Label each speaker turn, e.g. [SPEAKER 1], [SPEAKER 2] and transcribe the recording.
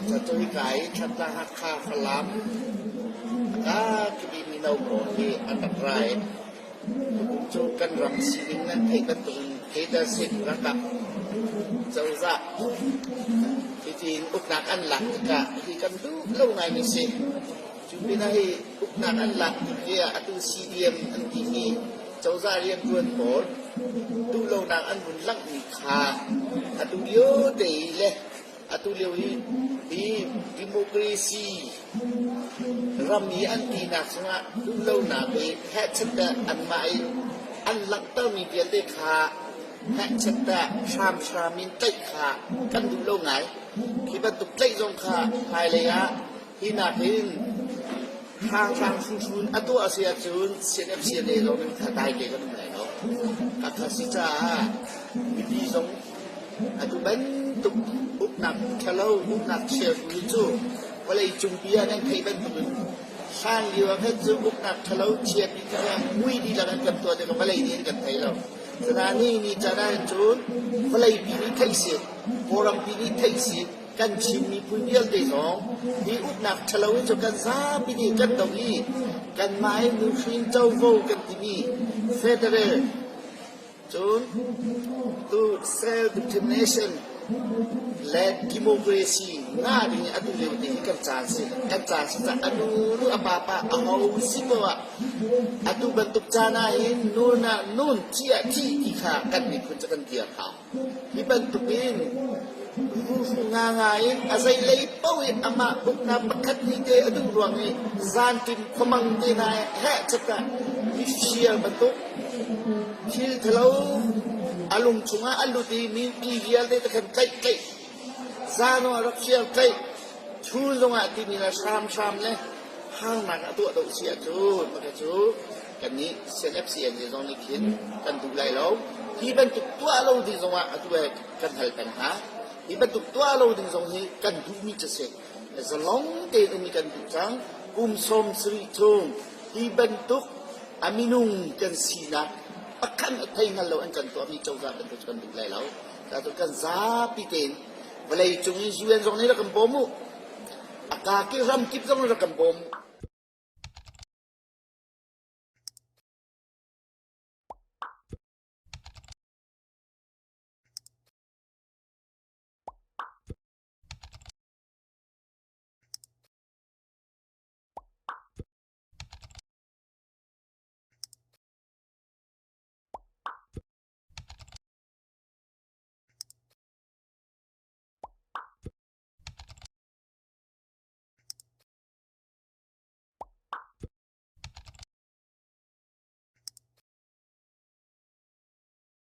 [SPEAKER 1] Cu hika i Thantlang Hakha Falam a ka mino pawl hi an rak ra i tukum cu kan ram sining nan theih bantukin leadership ralkap cozah hitin uknak an lak tikah hi kan duh lo ngaimi si. Cu pinah hi uknak an lak tik i atu CDM an timi cozah rianṭuan pawl duhlonak an vun langhmi kha atu lio te i le atu lio hi hi democracy ram i an tinak chungah duhlonak i hehchet anmah i an langhtermi vialte kha hehchet hramhram in tlaih kha kan duh lo ngai. Hi bantuk tlaih zong kha hmailei ah Hi nakin hranghrang hruhrun a tuah a si ahcun CNF CNA zong in kha dai te kan um lai lo. Hakha si caah mipi zong atu bantuk uknak ṭhalo, uknak chia hi cu vawlei cungpi ah nan theih bantukin hlan lio ah khan cu uknak ṭhalo chia pi kha mui dihlak an kan tuah tikah vawlei nih an kan thei lo. Sana ni ni caan ah cun vawleipi nih theih si, Kawlrampi nih theih si, kan Chin miphun vialte zong hi uknak ṭhalo hi cu kan zapi nih kan doh i kanmah hi nuhrin covo kan timi federal cun tu self determination le democracy ngah ding i atu lio te hi kan caan si kan caan si caah a nu nu a pa pa a ho si poah atu bantuk caan ah hin nun ah nun thi ah thi ti kha kan miphun cu kan dir hau. Hi bantukin ruhru ngangai in a zeilei paoh in amah uknak pakhat hnih te a duh ruang i zanṭim khuamang te hna i heh chat ah mifir bantuk thil thalo a lung chungah a lut i mi vialte te khan tlaih tlaih zan a rak fir tlaih chun zongah timi le hramhram le harnak a tuah doh si ahcun maka cu Kannih CNFCNA zong nih khin kan duh lai lo. Hi bantuk tuah lo ding zongah atu he kan hal peng hna. Hi bantuk tuah lo ding zong hi kan duhmi cu si. Zalong tein um hi kan duh cang. Kum 70 chung hi bantuk a minung kan sinak pakhat a thei hngal lo an kan tuahmi cozah bantuk cu kan duh lai lo. Cu kan zapi tein vawlei cung i UN zong nih rak kan bawm u. A kakil ram kip zong nih rak kan bawm u.